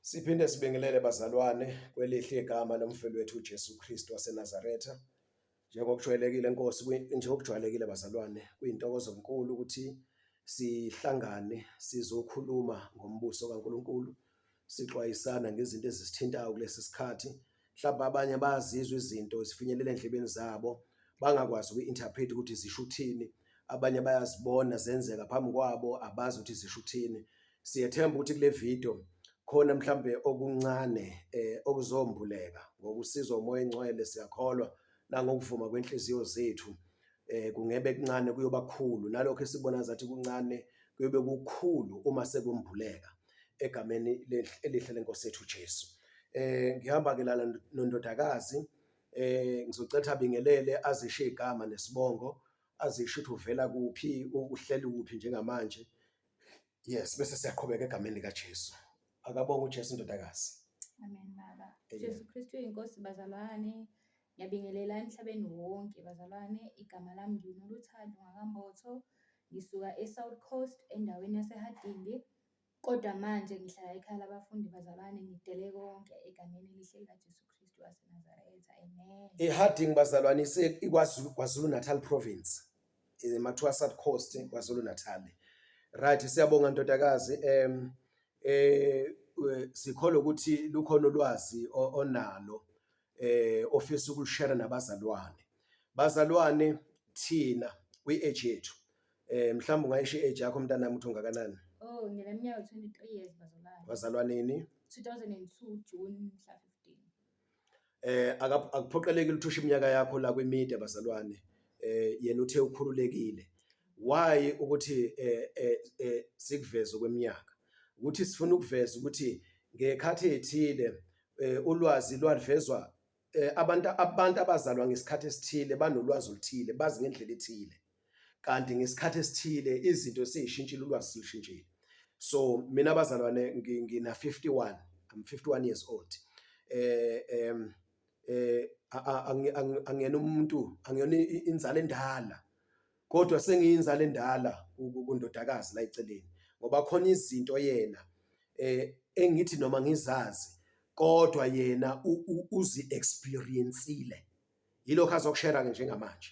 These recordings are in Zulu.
Siphinde sibingelele bazalwane kwelihle igama lomfeli wethu uJesu Kristu waseNazaretha. Njengokujwayelekile Nkosi, njengokujwayelekile bazalwane, kuyintokozo enkulu ukuthi sihlangane sizokhuluma ngombuso kaNkulunkulu, sixwayisana ngezinto ezisithintayo kulesi sikhathi. Mhlawumbe abanye bayazizwa izinto zifinyelela endlebeni zabo bangakwazi ukuyi-interpret ukuthi zisho ukuthini, abanye bayazibona zenzeka phambi kwabo abazi ukuthi zisho ukuthini. Siyethemba ukuthi kule video khona mhlambe okuncane okuzombuleka ngokusizwa uMoya oNgcwele, siyakholwa nangokuvuma kwenhliziyo zethu kungebe kuncane kuyoba kukhulu, nalokho esikubona ngazathi kuncane kuyobe kukhulu uma sekumbuleka egameni elihle lenkosi yethu uJesu. Ngihamba ke lana nondodakazi, ngizocela ukuthi abingelele azisho igama nesibongo, azisho ukuthi uvela kuphi, uhleli kuphi njengamanje. Yes, bese siyaqhubeka egameni likaJesu. Akabonge uJesu ndodakazi. Amen baba. Jesu Kristu uyinkosi bazalwane. Ngiyabingelela emhlabeni wonke bazalwane. Igama lami nginoluthando ngakaMbotho. Ngisuka eSouth Coast endaweni yaseHarding. Kodwa manje ngihlala ekhaya labafundi bazalwane, ngidele konke egameni elihle likaJesu Kristu waseNazaretha. Amen. IHarding bazalwane ise iKwaZulu KwaZulu Natal Province. Makuthiwa South Coast KwaZulu Natal. Right, siyabonga ndodakazi. Sikholwa ukuthi lukhona ulwazi onalo ofisa ukulushare nabazalwane. Bazalwane thina kwi-age yethu, mhlawumbe ungayisho i-age yakho mntanami ukuthi ungakanani? Oh, ngineminyaka 23 years bazalwane. Wazalwa nini? 2002 June mhla 15. Akuphoqelekile ukuthi usho iminyaka yakho la kwi-media bazalwane. Yena uthe ukhululekile. Why ukuthi sikuveze okweminyaka? Ukuthi sifuna ukuveza ukuthi ngekhathi ethile ulwazi lwaluvezwa abantu abazalwa ngesikhathi esithile banolwazi oluthile, bazi ngendlela ethile. Kanti ngesikhathi esithile izinto seyishintshile, ulwazi selushintshile. So mina bazalwane ngina 51, I'm 51 years old. Angiyena umuntu, angiyona inzalo endala, kodwa sengiyinzalo endala kundodakazi la eceleni ngoba khona izinto yena engithi noma ngizazi kodwa yena uzi-experience-ile. Yilokho azokushare ke njengamanje.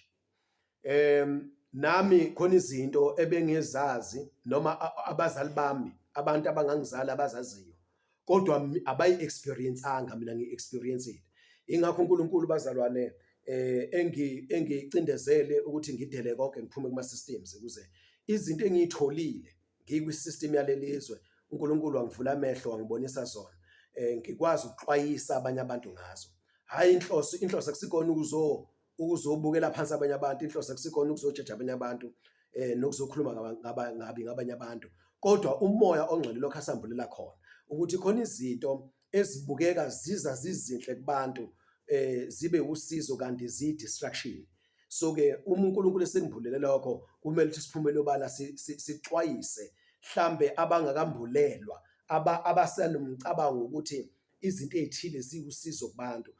Nami khona izinto ebengizazi noma abazali bami, abantu abangangizala abazaziyo, kodwa abayi-experience-anga, mina ngiyi-experience-ile. Yingakho uNkulunkulu bazalwane engicindezele ukuthi ngidele konke ngiphume kuma-systems ukuze izinto engiyitholile ngikwi-system yaleli zwe, uNkulunkulu wangivula amehlo wangibonisa zona, ngikwazi ukuxwayisa abanye abantu ngazo. Hhayi inhloso, inhloso akusikona ukuzobukela phansi abanye abantu, inhloso akusikona ukuzojaja abanye abantu nokuzokhuluma ngabi ngabanye abantu, kodwa uMoya oNgcwele lokhu asambulela khona ukuthi khona izinto ezibukeka ziza zizinhle kubantu zibe usizo kanti ziyi-distraction. So-ke uma uNkulunkulu esengibulele lokho, kumele ukuthi siphumele obala sixwayise mhlambe abangakambulelwa, abasenomcabango ukuthi izinto ey'thile ziwusizo kubantu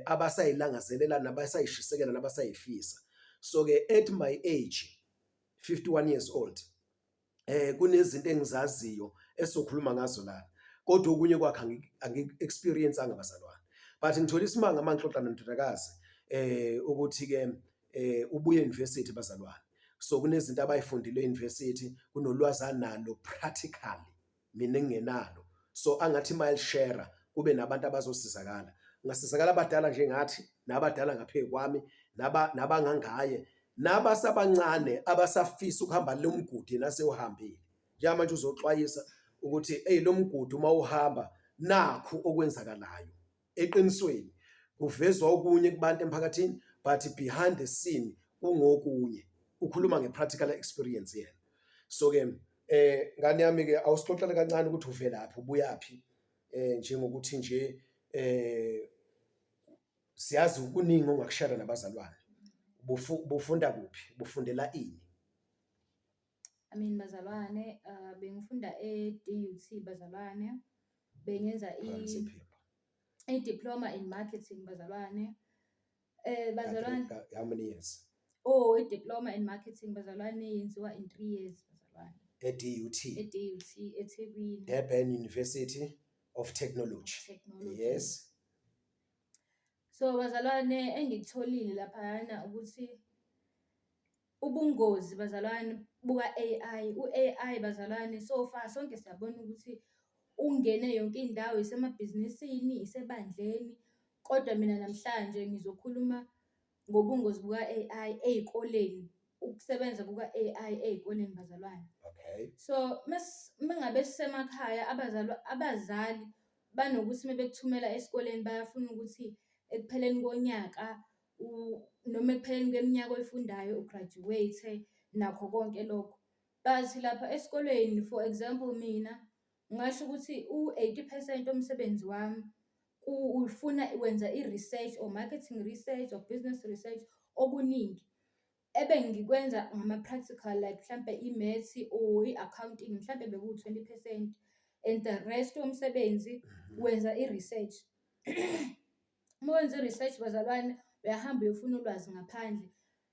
abasayilangazelela nabasayishisekela nabasayifisa. So-ke at my age, 51 years old, kunezinto engizaziyo esizokhuluma ngazo lana, kodwa okunye kwakho angiku-experience-anga bazalwane. But ngithola isimanga uma ngixoxa nondodakazi ukuthi-ke ubuye e-university bazalwane. So kunezinto abayifundile e-university, kunolwazi analo practically mina engingenalo. So angathi uma elishera kube nabantu abazosizakala. Kungasizakala abadala njengathi, nabadala ngaphezu kwami, nabangangaye, nabasabancane abasafisa ukuhamba lo mgodi yena asewuhambile. Njengamanje uzoxwayisa ukuthi eyi lo mgodi uma uhamba nakhu okwenzakalayo. Eqinisweni kuvezwa okunye kubantu emphakathini but behind the scene kungokunye. Ukhuluma nge-practical experience yena. So-ke ngane yami-ke awusixoxele kancane ukuthi uvelaphi, ubuyaphi, njengokuthi nje siyazi kuningi ongakushera nabazalwane. Ubufunda kuphi? Ubufundela ini? Amen bazalwane, bengifunda e-DUT bazalwane. Bengenza i-diploma in marketing bazalwane. Bazalwane. How many years? Oh, i-diploma in marketing bazalwane yenziwa in 3 years bazalwane. E-DUT? E-DUT, eThekwini. Durban University Of technology. Technology. Yes. So bazalwane, engikutholile laphayana ukuthi ubungozi bazalwane buka-AI, u-AI bazalwane so far sonke siyabona ukuthi ungene yonke indawo, isemabhizinisini, isebandleni. Kodwa mina namhlanje ngizokhuluma ngobungozi buka-AI ey'koleni, ukusebenza kuka-AI ey'koleni bazalwane. So mengabe sisemakhaya abazali banokuthi mebekuthumela esikoleni bayafuna ukuthi ekupheleni konyaka noma ekupheleni kweminyaka oyifundayo u-graduate-e nakho konke lokho. But lapha esikolweni, for example mina ngingasho ukuthi u-80% womsebenzi wami ufuna wenza i-research or marketing research or business research okuningi. Ebengikwenza ngama-practical like mhlampe i-maths or i-accounting mhlampe bekuwu-20% and the rest womsebenzi wenza i-research. Uma wenza i-research bazalwane, uyahamba uyofuna ulwazi ngaphandle.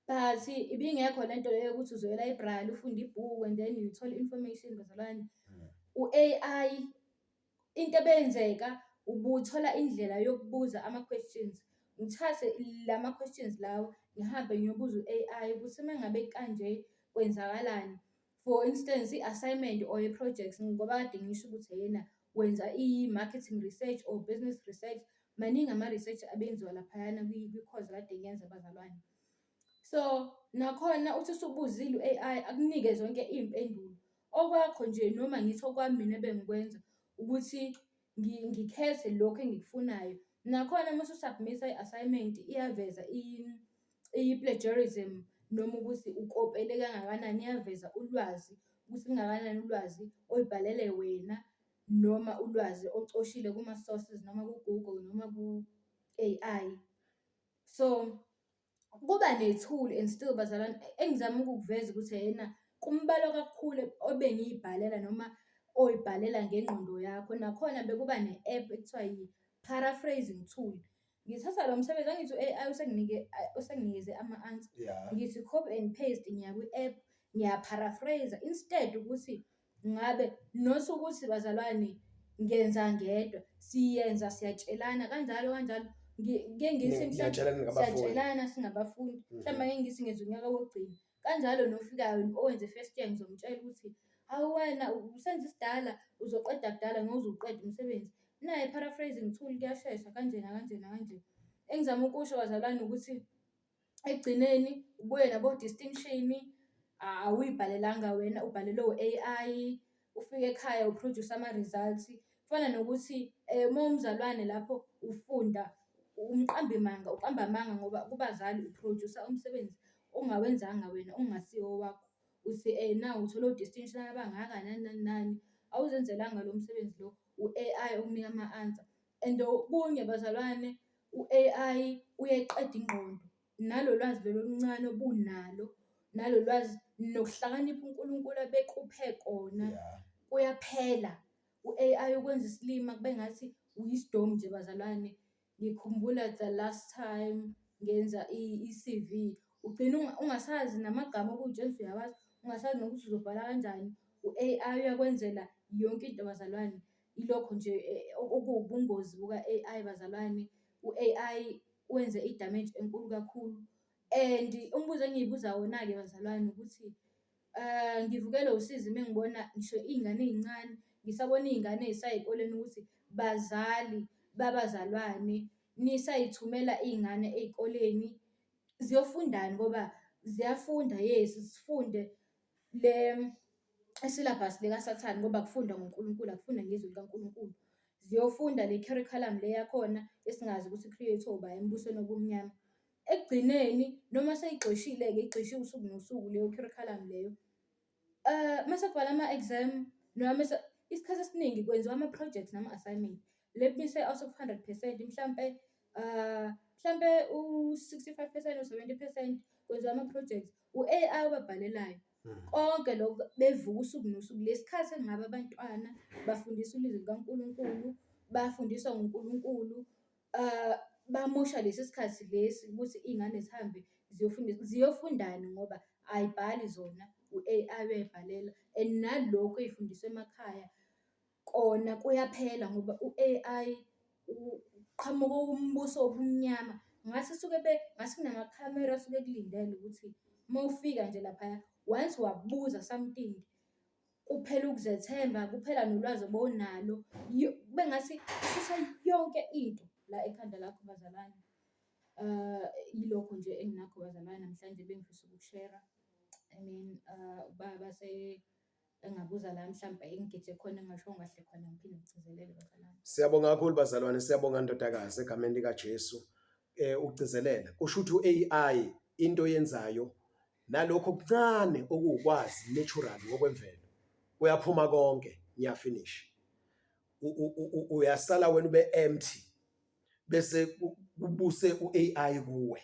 But ibingekho lento leyo yokuthi uzoya e-library ufunde ibhuku and then uthole i-information bazalwane. U-AI, into ebeyenzeka ubuthola indlela yokubuza ama-questions. Ngithathe lama-questions lawa ngihambe ngiyobuza u-AI ukuthi uma ngabe kanje kwenzakalani. For instance, i-assignment or i-project, ngoba kade ngisho ukuthi yena wenza i-marketing research or business research, maningi ama-research abenziwa laphayana kwi-course kade ngiyenza bazalwane. So nakhona uthi usubuzile u-AI akunike zonke iy'mpendulo. Okwakho nje, noma ngithi okwami mina ebengikwenza ukuthi ngikhethe lokhu engikufunayo. Nakhona uma usu-submit-a i-assignment iyaveza i-plagiarism noma ukuthi ukopele kangakanani, iyaveza ulwazi ukuthi lungakanani ulwazi oyibhalele wena noma ulwazi ocoshile kuma-sources noma ku-Google noma ku-AI. So kuba ne-tool and still bazalwane, engizama ukukuveza ukuthi ena kumbalwa kakhulu obengiyibhalela noma oyibhalela ngengqondo yakho. Nakhona bekuba ne-app ekuthiwa yi-paraphrasing tool. Ngithatha lo msebenzi, angithi u-AI usenginikeze ama-answer. Ngithi copy and paste, ngiya kwi-app ngiya-paraphrase instead ukuthi ngabe not ukuthi bazalwane ngenza ngedwa, siyenza siyatshelana kanjalo kanjalo. Ngike ngithi Niyatshelana ningabafundi. Siyatshelana singabafundi. Mhlawumbe ake ngithi ngenza unyaka wokugcina, kanjalo nofikayo owenze first year ngizomtshela ukuthi hawu wena usenza isidala, uzoqeda kudala, ngeke uze uqede umsebenzi. Nayi i-paraphrasing tool, kuyashesha kanje nakanje nakanje. Engizama ukusho bazalwane ukuthi ekugcineni ubuye nabo-distinction, awuyibhalelanga wena, ubhalelwe u-AI. Ufike ekhaya u-produce ama-results. Kufana nokuthi uma umzalwane lapho ufunda umqambi manga, uqamba amanga ngoba kubazali u-produce umsebenzi ongawenzanga wena, ongasiwo owakho. Uthi nawu uthole o-distinction abangaka nani nani nani. Awuzenzelanga lo msebenzi lo, u-AI okunika ama-answer. And okunye bazalwane, u-AI uyayiqeda ingqondo. Nalo lwazi lolu oluncane obunalo, nalo lwazi nokuhlakanipha uNkulunkulu abekuphe kona kuyaphela. U-AI ukwenza isilima kube ngathi uyisidomu nje bazalwane. Ngikhumbula the last time ngenza i-CV, ugcina ungasazi namagama obuy'tshela ukuthi uyawazi, ungasazi nokuthi uzobhala kanjani. U-AI uyakwenzela yonke into bazalwane. Ilokho nje okuwubungozi buka-AI bazalwane. U-AI wenze i-damage enkulu kakhulu. And umbuzo engiyibuza wona-ke bazalwane ukuthi ngivukelwe usizi uma ngibona ngisho iy'ngane ey'ncane, ngisabona iy'ngane ey'sayey'koleni ukuthi bazali babazalwane nisay'thumela iy'ngane ey'koleni ziyofundani, ngoba ziyafunda, yes, zifunde le i-syllabus likaSathane ngoba kufundwa ngoNkulunkulu, akufundwa ngezwi likaNkulunkulu. Ziyofunda le curriculum le yakhona esingazi ukuthi i-create-we ubani embusweni wobumnyama. Ekugcineni noma seyigxishile-ke, igxishiwe usuku nosuku leyo curriculum leyo. Mase kubhalwa ama-exam noma mese isikhathi esiningi kwenziwa ama-projects nama-assignment. Let me say out of 100% mhlampe u-65% or 70% kwenziwa ama-projects. U-AI obabhalelayo. Konke lokho bevuka usuku nosuku. Lesikhathi engabe abantwana bafundiswa ilizwi likaNkulunkulu, bafundiswa nguNkulunkulu, bamosha lesi sikhathi lesi ukuthi iy'ngane zihambe ziyofunda, ziyofundani ngoba ayibhali zona, u-AI uyayibhalela and nalokhu ey'fundiswa emakhaya. Kona kuyaphela ngoba u-A_I uqhamuka umbuso wobumnyama. Ngathi suke ngathi kunamakhamera asuke ekulindele ukuthi uma ufika nje laphaya, once wabuza something, kuphela ukuzethemba, kuphela nolwazi obowunalo. Kube ngathi kususa yonke into la ekhanda lakho bazalwane. Yilokho nje enginakho bazalwane namhlanje ebengifisa ukukushera. I mean, ubaba engabuza la mhlawumbe engigeje khona engingashongo kahle khona ngiphinde ngigcizelele bazalwane. Siyabonga kakhulu bazalwane, siyabonga ndodakazi egameni likaJesu. Ukugcizelela kusho ukuthi u-AI into oyenzayo nalokho okuncane okuwukwazi natural ngokwemvelo kuyaphuma konke nya finish. Uyasala wena ube empty bese kubuse u-AI kuwe.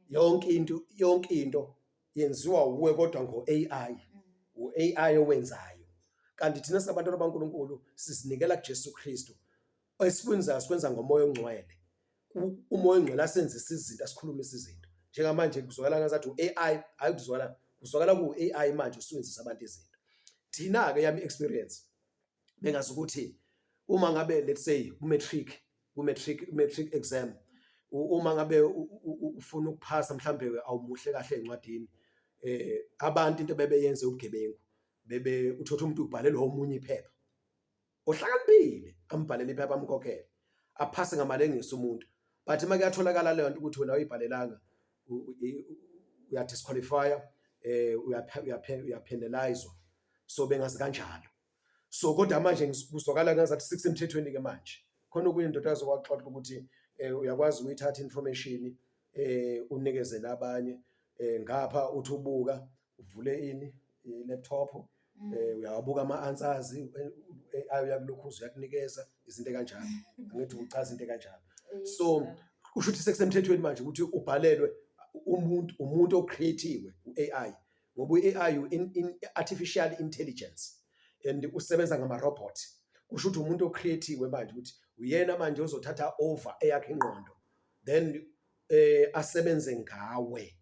Yonke into yenziwa wuwe kodwa ngo-AI. U-AI owenzayo. Kanti thina singabantwana baNkulunkulu sizinikela kuJesu Kristu. Esikwenzayo sikwenza ngomoya ongcwele. Umoya ongcwele asenzisa izinto, asikhulumise izinto. Njengamanje kuzwakala ngazathi u-AI, hhayi kuzwakala, kuzwakala ku-AI manje usebenzisa abantu izinto. Thina-ke yami experience bengazi ukuthi uma ngabe, let's say, ku-matric exam, uma ngabe ufuna ukuphasa, mhlambe awumuhle kahle ey'ncwadini, abantu into bebeyenze ubugebengu, bebe uthatha umuntu ubhalelwa omunye iphepha ohlakaniphile, ambhalele iphepha, amkhokhele, aphase ngamalengiso umuntu. But uma kuyatholakala leyo nto ukuthi wena awuyibhalelanga, uya-disqualify-a, uya-penalize-wa. So bengazi kanjalo. So kodwa manje kuzwakala ngazathi sekusemthethweni-ke manje. Khona okunye indoda okwaxoxa ukuthi uyakwazi ukuyithatha information unikezele abanye ngapha, uthi ubuka uvule ini, i-laptop, uyawabuka ama-answers, AI uyakulokhuza, uyakunikeza izinto ekanjalo. Angithi uchaza into ekanjalo. So kusho ukuthi sekusemthethweni manje ukuthi ubhalelwe umuntu o-create-iwe u-AI, ngoba u-AI artificial intelligence and usebenza ngama-robot. Kusho ukuthi umuntu o-create-iwe manje ukuthi uyena manje ozothatha over eyakhe ingqondo, then asebenze ngawe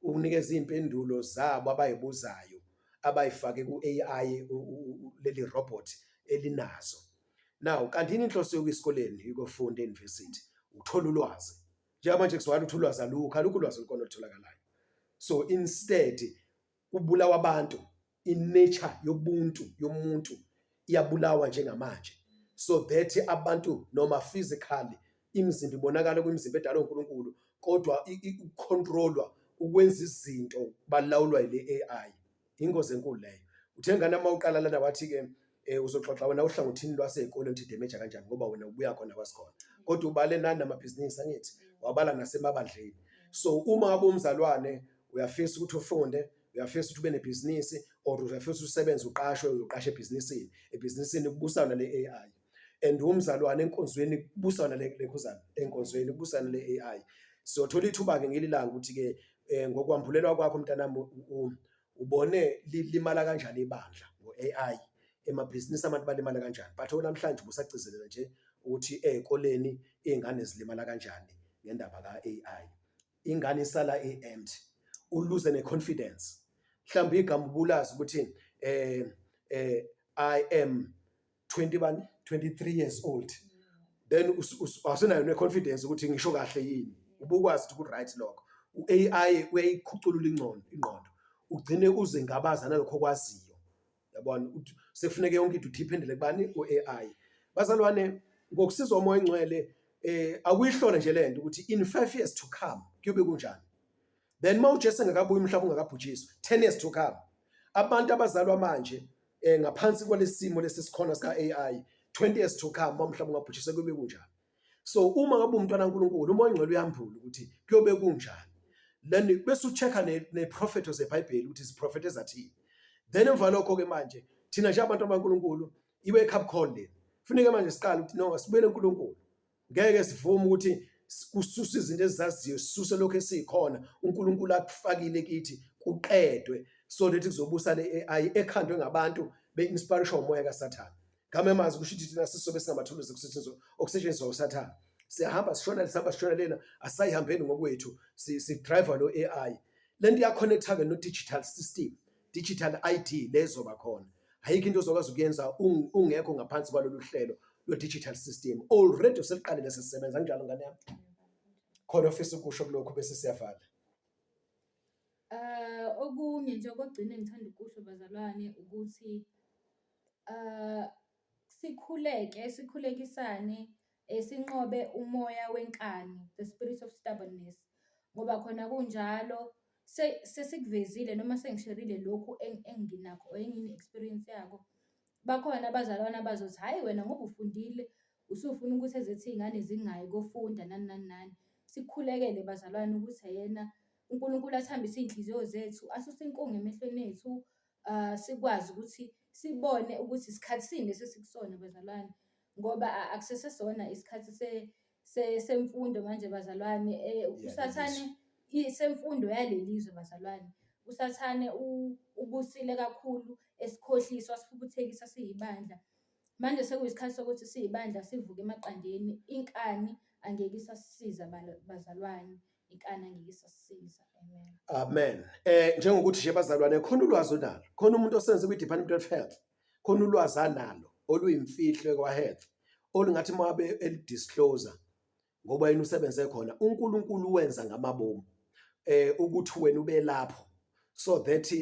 ukunikeza iy'mpendulo zabo abay'buzayo abayifake ku-AI, leli robot elinazo. Now kanti yini inhloso yokuya esikoleni, ukuyofunda e-university? Ukuthola ulwazi. Njengamanje kuzwakala ukuthi ulwazi alukho, alukho ulwazi olukhona olutholakalayo. So instead kubulawa abantu, i-nature yobuntu yomuntu iyabulawa njengamanje, so that abantu noma physically imizimba ibonakala kwimizimba edalwe uNkulunkulu, kodwa ukucontrolwa ukwenza izinto balawulwa ile AI. Ingozi enkulu leyo. Uthe ngane uma uqala lana wathi-ke uzoxoxa wena ohlangothini lwasey'koleni ukuthi i-damage kanjani, ngoba wena ubuya khona kwasikhona, kodwa ubale nani namabhizinisi, angithi wabala nasemabandleni. So uma ngabe umzalwane uyafisa ukuthi ufunde, uyafisa ukuthi ube nebhizinisi, or uyafisa ukuthi usebenze, uqashwe, uyoqasha ebhizinisini, ebhizinisini kubusana le AI, and umzalwane enkonzweni kubusana le lekhuzana, enkonzweni kubusana le AI. Siyothola ithuba-ke ngelilanga ukuthi-ke ngokwambulelwa kwakho mntanami ubone limala kanjani ibandla ngo-AI, emabhizinisi abantu balimala kanjani. But okunamhlanje ubusagcizelela nje ukuthi ey'koleni iy'ngane zilimala kanjani ngendaba ka-AI. Ingane isala i-empty, uluze ne-confidence. Mhlawumbe igama ubulazi ukuthi I am 20 bani, 23 years old, then awusenayo ne-confidence ukuthi ngisho kahle yini. Ubukwazi ukuthi ku-right lokho. U-AI uyayikhuculula ingqondo, ugcine uze ngabaza nalokho okwaziyo, yabona ukuthi sekufuneke yonke into uthi kubani, u-AI. Bazalwane, ngokusizwa umoya ongcwele, akuyihlole nje lento ukuthi in 5 years to come kuyobe kunjani. Then uma uJesu engakabuyi, umhlaba ungakabhujiswa, 10 years to come, abantu abazalwa manje ngaphansi kwalesimo lesisikhona sika AI, 20 years to come, umhlaba ungabhujiswa, kuyobe kunjani? So uma ngabe umntwana kaNkulunkulu, umoya ongcwele uyambula ukuthi kuyobe kunjani, then bese u-check-a neprofetho zeBhayibheli ukuthi iziprofetho ezathini. Then emva lokho ke manje thina nje abantu abankulunkulu, i-wake up call le kufuneka manje siqale ukuthi no, sibuyele kuNkulunkulu. Ngeke sivume ukuthi kususe izinto ezizaziyo, sisuse lokho esikhona uNkulunkulu akufakile kithi, kuqedwe, so that kuzobusa le AI ekhandwe ngabantu be-inspirishwa umoya kaSathane. Ngame mazwi, kusho ukuthi thina sisobe singamathuluzi okusetshenziswa uSathane. Siyahamba sishona, sihamba sishona lena, asayihambeni ngokwethu, si-drive lo AI. Lento iya-connect-a ke no digital system, digital ID lezoba khona. Ayikho into ozokwazi ukuyenza ungekho ngaphansi kwalolu hlelo lwe-digital system. Already useliqalile sesisebenza kanjalo ngane yami. Khona ofisa ukusho kulokhu bese siyavala. Okunye nje okokugcina engithanda ukusho bazalwane ukuthi sikhuleke, sikhulekisane, sinqobe umoya wenkani, the spirit of stubbornness, ngoba khona kunjalo sesikuvezile noma sengisherile lokhu enginakho or engine-experience yako. Bakhona abazalwane abazothi, hhayi wena ngoba ufundile usufuna ukuthi ezethu iy'ngane zingayi kofunda nani nani nani. Sikhulekele bazalwane ukuthi ena uNkulunkulu athambise iy'nhliziyo zethu, asuse inkungu emehlweni ethu, sikwazi ukuthi sibone ukuthi isikhathi sini lesi esikusona bazalwane, ngoba akusesesona isikhathi semfundo manje bazalwane. USathane semfundo yalelizwe bazalwane. USathane ubusile kakhulu esikhohlisa wasiphuphuthekisa siyibandla. Manje sekuyisikhathi sokuthi siyibandla sivuke emaqandeni, inkani angeke isasisiza bazalwane, inkani angeke isasisiza. Amen. Amen. Njengokuthi nje bazalwane khona ulwazi onalo. Khona umuntu osenze kwi Department of Health. Khona ulwazi analo oluyimfihlo kwa Health. Olungathi mabe elidisclose ngoba yena usebenze khona uNkulunkulu wenza ngamabomu ukuthi wena ube lapho so that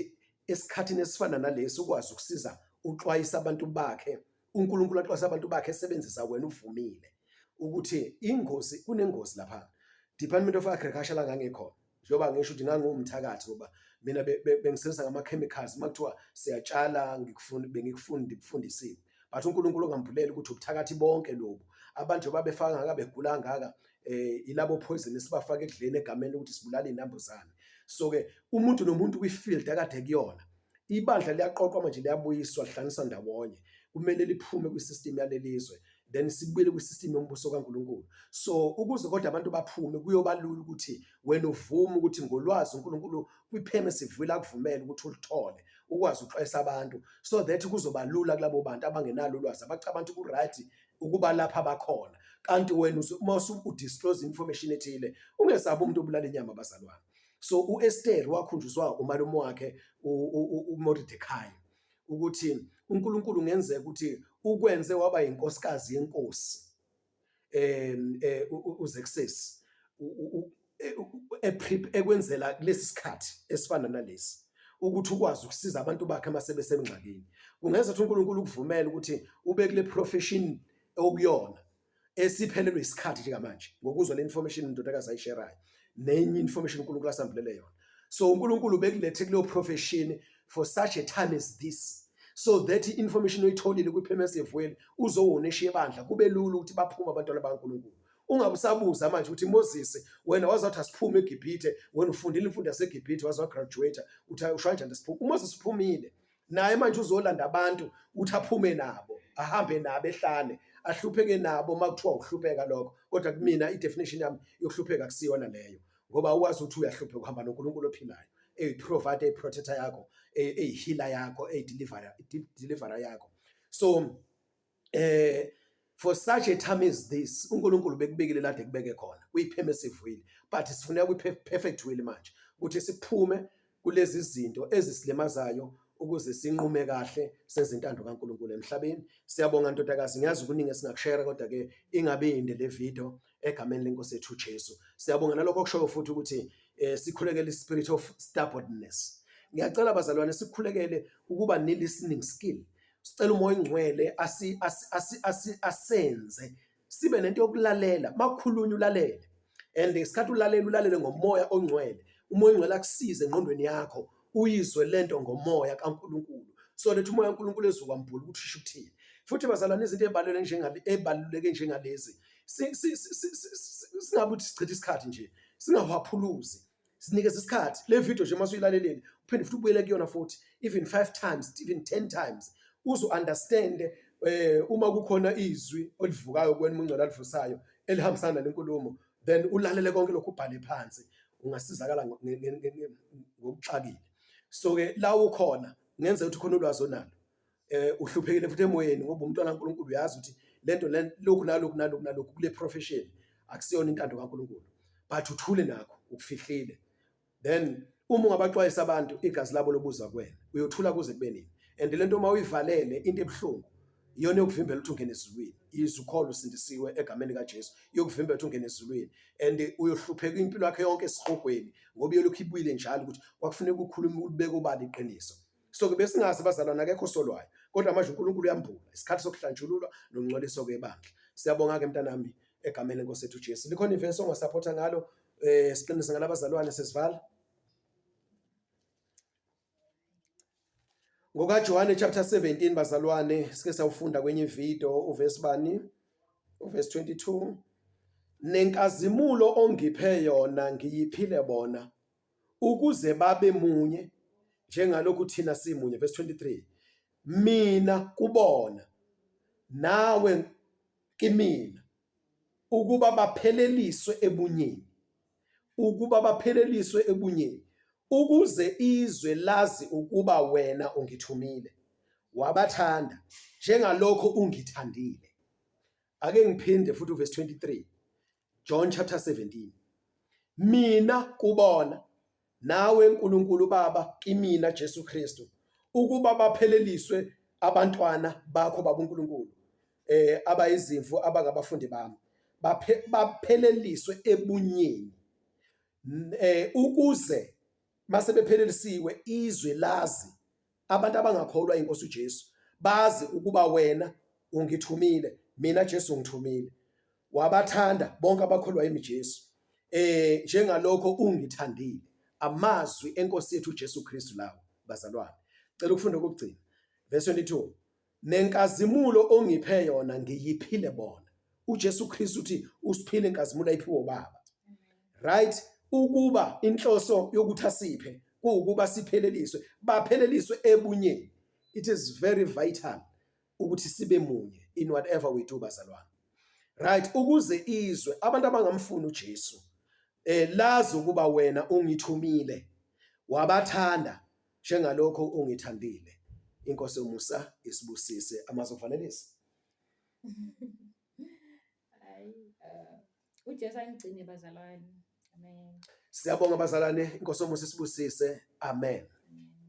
esikhathini esifana nalesi ukwazi ukusiza uxwayisa abantu bakhe uNkulunkulu axwayisa abantu bakhe esebenzisa wena uvumile ukuthi ingozi kunengozi lapha. Department of Agriculture la ngangikhona njengoba ngisho ukuthi ngangiwumthakathi ngoba mina bengisebenzisa ngama-chemicals uma kuthiwa siyatshala ngikufunda bengikufunda ngikufundisiwe, but uNkulunkulu ongambulela ukuthi ubuthakathi bonke lobu abantu njengoba befaka ngaka begula kangaka ilabo poison esibafaka ekudleni egameni lokuthi sibulala iy'nambuzane. So-ke umuntu nomuntu kwi-field akade kuyona, ibandla liyaqoqwa manje liyabuyiswa lihlanganiswa ndawonye, kumele liphume kwi-system yalelizwe then sibuyele kwi-system yombuso kaNkulunkulu. So ukuze kodwa abantu baphume kuyoba lula ukuthi wena uvume ukuthi ngolwazi uNkulunkulu kwi-permissive will akuvumele ukuthi uluthole ukwazi ukuxwayisa abantu so that kuzoba lula kulabo bantu abangenalo ulwazi abacabanga ukuthi ku-right ukuba lapha bakhona, kanti wena uma usu-disclose information ethile ungesabi umuntu obulala inyama bazalwane. So u-Esther wakhunjuzwa umalume wakhe uMordecai ukuthi uNkulunkulu ngenzeka ukuthi ukwenze waba yinkosikazi yenkosi uXerxes ekwenzela kulesi sikhathi esifana nalesi ukuthi ukwazi ukusiza abantu bakhe uma sebesengxakini. Kungenza ukuthi uNkulunkulu ukuvumele ukuthi ube kule profession okuyona esiphelelwe isikhathi njengamanje ngokuzwa le information indodakazi ayisherayo nenye information uNkulunkulu asambulele yona. So uNkulunkulu bekulethe kuleyo profession for such a time as this so that i-information oyitholile kwi-permissive will uzowona eshiye ebandla kube lula ukuthi baphume abantwana bakaNkulunkulu. Ungabe usabuza manje ukuthi Moses wena waze wathi asiphume eGibhithe, wena ufundile imfundo yaseGibhithe waze wagraduate, uthi usho kanjani asiphume? UMoses uphumile naye manje uzolanda abantu uthi aphume nabo ahambe nabo ehlane ahlupheke nabo uma kuthiwa ukuhlupheka lokho, kodwa kumina i-definition yami yokuhlupheka akusiyona leyo, ngoba ukwazi ukuthi uyahlupheka uhamba noNkulunkulu ophilayo eyi-provider, eyi-protector yakho, eyi-healer yakho, eyi-deliverer yakho. So for such a time as this uNkulunkulu bekubekile lade kubeke khona kwi-permissive will, but sifuneka kwi-perfect will manje ukuthi siphume kulezi zinto ezisilimazayo ukuze sinqume kahle senze intando kaNkulunkulu emhlabeni. Siyabonga ndodakazi, ngiyazi kuningi esingakushare kodwa ke ingabe inde le video egameni lenkosi yethu uJesu. Siyabonga nalokho okushoyo futhi ukuthi sikhulekele i-spirit of stubbornness. Ngiyacela bazalwane sikhulekele ukuba ne-listening skill. Sicela uMoya oNgcwele asenze sibe nento yokulalela, makukhulunywa ulalele, and ngesikhathi ulalela ulalele ngoMoya oNgcwele. UMoya oNgcwele akusize engqondweni yakho uyizwe lento ngoMoya kaNkulunkulu so that uMoya kaNkulunkulu ezokwambula ukuthi usho ukuthini. Futhi bazalwane izinto ebaluleke njengalezi singabe ukuthi sichithe isikhathi nje, singawaphuluzi, sinikeze isikhathi. Le video nje uma usuyilalelile uphinde futhi ubuyele kuyona futhi even 5 times, even 10 times, uzo understand uma kukhona izwi olivukayo kuwena uMoya oNgcwele alivusayo elihambisana nalenkulumo, then ulalele konke lokhu ubhale phansi, ungasizakala ngokuxakile. So ke la ukhona kungenzeka ukuthi khona ulwazi onalo, uhluphekile futhi emoyeni ngoba umntwana kaNkulunkulu uyazi ukuthi lento lokhu nalokhu nalokhu nalokhu kule profession akusiyona intando kaNkulunkulu, but uthule nakho ukufihlile. Then uma ungabaxwayisa abantu igazi labo lobuza kuwena, uyothula kuze kube nini? And lento uma uyivalele into ebuhlungu iyona yokuvimbela ukuthi ungene ezulwini. Yize ukholwa usindisiwe egameni likaJesu, iyokuvimbela ukuthi ungene ezulwini and uyohlupheka impilo yakho yonke esihogweni ngoba iyolokhu ibuyile njalo ukuthi kwakufuneka ukhulume ulibeke obala iqiniso. So-ke besingazi bazalwane, akekho osolwayo, kodwa manje uNkulunkulu uyambula isikhathi sokuhlanjululwa nokungcweliswa kwebandla. Siyabonga-ke mntanami egameni lenkosi yethu uJesu. Likhona ivesi ongasaphotha ngalo siqinise ngalabazalwane sesivala? NgokaJohane chapter 17 bazalwane, sike sawufunda kwenye ivideo uvesi bani? Uvesi 22. Nenkazimulo ongiphe yona ngiyiphile bona ukuze babe munye njengalokhu thina simunye. Verse 23. Mina kubona nawe kimina ukuba bapheleliswe ebunyeni, ukuba bapheleliswe ebunyeni, ukuze izwe lazi ukuba wena ungithumile, wabathanda njengalokho ungithandile. Ake ngiphinde futhi uverse 23, John chapter 17. Mina kubona nawe Nkulunkulu Baba kimina Jesu Kristu ukuba bapheleliswe abantwana bakho baba uNkulunkulu abayizimvu abangabafundi bami bapheleliswe ebunyeni ukuze mase bephelelisiwe izwe lazi abantu abangakholwa inkosi uJesu bazi ukuba wena ungithumile mina Jesu ungithumile wabathanda bonke abakholwa yimi Jesu njengalokho ungithandile. Amazwi enkosi yethu uJesu Kristu lawo bazalwane. Cela ukufunda okugcina verse 22, nenkazimulo ongiphe yona ngiyiphile bona. uJesu Kristu uthi usiphile inkazimulo ayiphiwe ubaba, right? Ukuba inhloso yokuthi asiphe kuwukuba sipheleliswe, bapheleliswe ebunyeni. It is very vital ukuthi sibe munye in whatever we do bazalwane, right? Ukuze izwe abantu abangamfuni uJesu lazi ukuba wena ungithumile wabathanda njengalokho ungithandile. Inkosi yomusa isibusise. Amazwi okuvalelisa. Hayi, uJesu angigcine bazalwane. Amen. Siyabonga bazalwane, inkosi yomusa isibusise. Amen. Amen.